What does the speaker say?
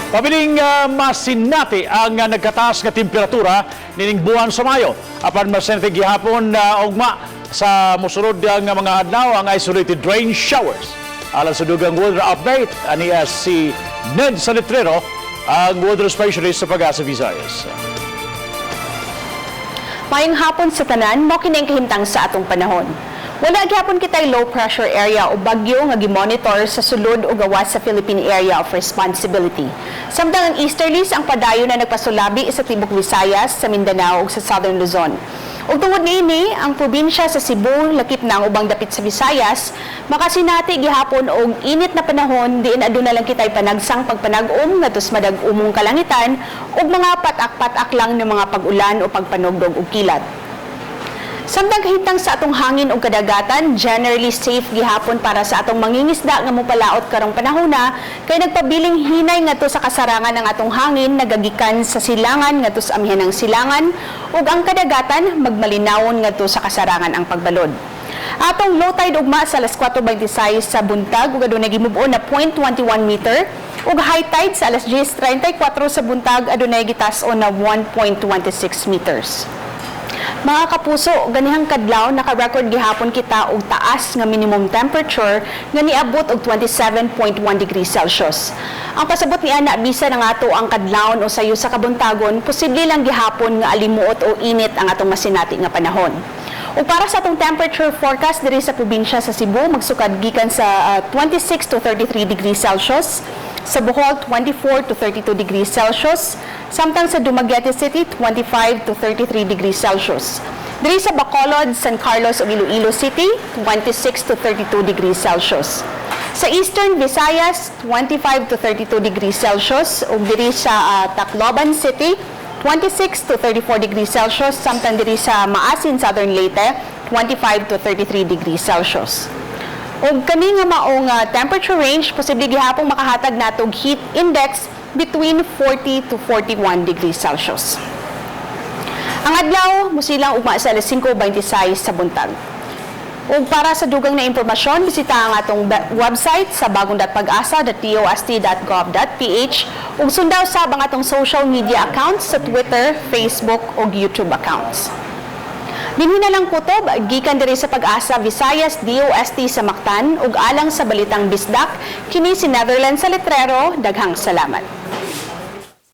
Pabiling masinati ang nagkataas nga temperatura nining buwan sa Mayo. Apan masinati gihapon na ugma sa mosunod nga mga adlaw ang isolated rain showers. Alang sa dugang weather update, ania si Ned Salitrero, ang weather specialist sa Pag-asa Visayas. Maayong hapon sa tanan, mao kini ang kahimtang sa atong panahon. Wala gyapon kitay low pressure area o bagyo nga gimonitor sa sulod o gawas sa Philippine Area of Responsibility. Samtang ang easterlies ang padayon na nagpasulabi sa tibok Visayas, sa Mindanao ug sa Southern Luzon. Ug tungod niini, ang probinsya sa Cebu, lakip na ang ubang dapit sa Visayas, makasinati gihapon og init na panahon diin aduna lang kitay panagsang pagpanag-om ngadto sa madag-umong kalangitan ug mga patak-patak lang ng mga pag-ulan o pagpanugdog og kilat. Samtang kahimtang sa atong hangin ug kadagatan, generally safe gihapon para sa atong mangingisda nga mopalaot karong panahona kay nagpabiling hinay ngadto sa kasarangan ang atong hangin nagagikan sa silangan ngadto sa amihanang silangan ug ang kadagatan magmalinawon ngadto sa kasarangan ang pagbalod. Atong low tide ugma sa alas 4:26 sa buntag ug adunay gimubo na 0.21 meter ug high tide sa alas 10:34 sa buntag, adunay gitas-on na 1.26 meters. Mga kapuso, ganihang kadlaw naka-record gihapon kita og taas nga minimum temperature nga niabot og 27.1 degrees Celsius. Ang pasabot ni ana, bisan ang ato ang kadlawon o sayo sa kabuntagon, posible lang gihapon nga alimuot o init ang atong masinati nga panahon. Ug para sa atong temperature forecast diri sa probinsya sa Cebu, magsukad gikan sa 26 to 33 degrees Celsius, sa Bohol 24 to 32 degrees Celsius, samtang sa Dumaguete City 25 to 33 degrees Celsius. Diri sa Bacolod, San Carlos ug Iloilo City 26 to 32 degrees Celsius. Sa Eastern Visayas 25 to 32 degrees Celsius ug diri sa Tacloban City 26 to 34 degrees Celsius, samtang diri sa Maasin, Southern Leyte 25 to 33 degrees Celsius. Ug kani nga maong temperature range, posible gihapong makahatag natog heat index between 40 to 41 degrees Celsius. Ang adlaw musilang ugma sa alas 5:26 sa buntag. Ug para sa dugang na impormasyon, bisita ang atong website sa bagong.pagasa.dost.gov.ph ug sundaw sab ang atong social media accounts sa Twitter, Facebook ug YouTube accounts. Dinhi na lang kutob gikan diri sa Pag-asa Visayas DOST sa Mactan ug alang sa Balitang Bisdak, kini si Netherlands Salitrero. Daghang salamat.